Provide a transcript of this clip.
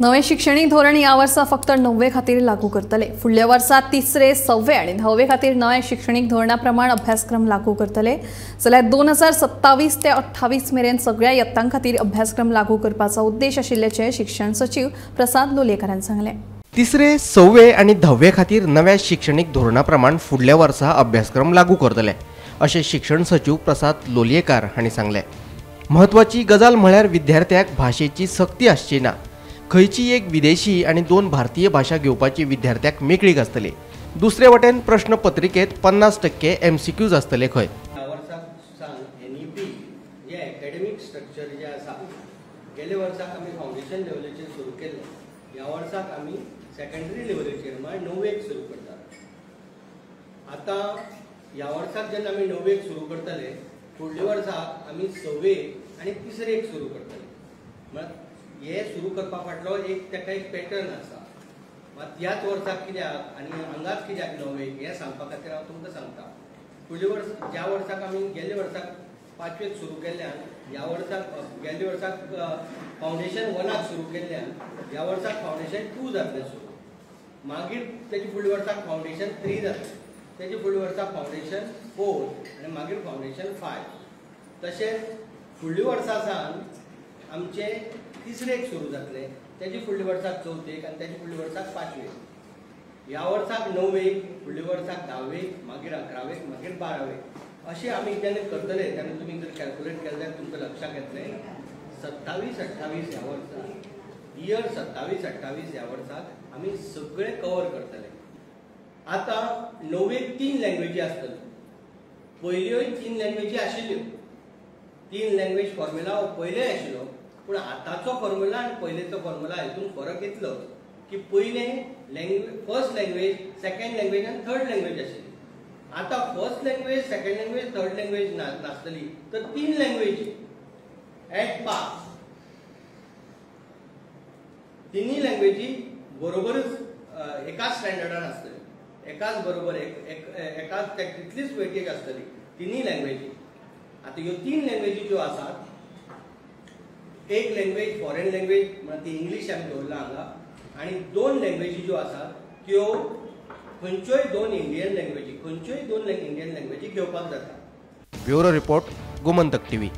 नवें शिक्षणीक धोरण ह्या वर्सा फक्त 9वे खातीर लागू करतले. फुडल्या वर्सा 3रे, 6वे आनी 10वे खातीर नव्या शिक्षणीक धोरणा प्रमाण अभ्यासक्रम लागू करतले. जाल्यार 2027 ते 28 मेरेन सगळ्या यत्तां खातीर अभ्यासक्रम लागू करपाचो उद्देश आशिल्ल्याचें शिक्षण सचीव प्रसाद लोलयेकारान सांगलें. 3रे, 6वे आनी 10वे खातीर नव्या शिक्षणीक धोरणा प्रमाण फुडल्या वर्सा अभ्यासक्रम लागू करतले अशें शिक्षण सचीव प्रसाद लोलयेकार हांणी सांगलें. म्हत्वाची गजाल म्हळ्यार विद्यार्थ्याक भाशेची सक्ती आसची ना. खंयची एक विदेशी आनी 2 भारतीय भाशा घेवपाची विद्यार्थ्याक मेकळीक आसतली. दुसरे वटेन प्रश्नपत्रिकेत 50% MCQs आसतले खंय. ह्या वर्साक सावन NEP जे एकेडमीक स्ट्रक्चर जे आसा, गेल्या वर्साक आमी फावंडेशन लेवलीचेर सुरू केल्लें, ह्या वर्साक आमी सेकेंडरी लेवलीचेर म्हळ्यार 9वेक सुरू करतात. आतां ह्या वर्साक जेन्ना आमी 9वेक सुरू करतले, फुडल्या वर्साक आमी 6वेक आनी 3रेक सुरू करतले. म्हळ्यार हे सुरू करपा फाटलो एक ताका एक पॅटर्न आसा. मात ह्याच वर्साक कित्याक आनी हांगाच कित्याक 9वेक हें सांगपा खातीर हांव तुमकां सांगता. फुडल्या वर्स ज्या वर्साक आमी गेल्ल्या वर्साक 5वेक सुरू केल्ल्यान ह्या वर्साक गेल्ल्या वर्साक फावंडेशन 1 सुरू केल्ल्यान ह्या वर्साक फावंडेशन 2 जातलें सुरू, मागीर तेजे फुडल्या वर्साक फावंडेशन 3 जातलें, तेजे फुडल्या वर्साक फावंडेशन 4 आनी मागीर फावंडेशन 5. तशेंच फुडल्या वर्सा सावन आमचें 3रेक सुरू जातलें, तेजे फुडल्या वर्साक 4थेक आनी तेजे फुडल्या वर्साक 5वेक. ह्या वर्साक 9वेक, फुडल्या वर्साक 10वेक, मागीर 11वेक, मागीर 12वेक अशें आमी जेन्ना करतले तेन्ना तुमी जर कॅल्कुलेट केलें जाल्यार तुमकां लक्षाक येतलें 27 28 ह्या वर्साक, इयर 27 28 ह्या वर्साक आमी सगळें कवर करतले. आतां 9वेक 3 लँग्वेजी आसतल्यो, पयल्योय 3 लँग्वेजी आशिल्ल्यो. 3 लँग्वेज फॉर्म्युला हो पयलेय आशिल्लो, पूण आतांचो फॉर्म्युला आनी पयलेचो फॉर्म्युला हितून फरक इतलो की पयलें language first language, second language आनी थर्ड लँग्वेज आशिल्ली. आतां first language, second language, third language नासतली, तर 3 लँग्वेज एट पास, तिनूय लँग्वेजी बरोबरच एकाच स्टँडर्डान आसतली, एकाच बरोबर एकाच तितलीच वेटेज आसतली तिनूय लँग्वेजी. आतां ह्यो 3 लँग्वेजी ज्यो आसात, एक लँग्वेज फॉरेन लँग्वेज म्हळ्यार ती इंग्लीश आमी दवरला हांगा, आनी 2 लँग्वेजी ज्यो आसात त्यो खंयच्योय 2 इंडियन लँग्वेजी, खंयच्योय 2 इंडियन लँग्वेजी घेवपाक जाता. Bureau report, Gomantak TV.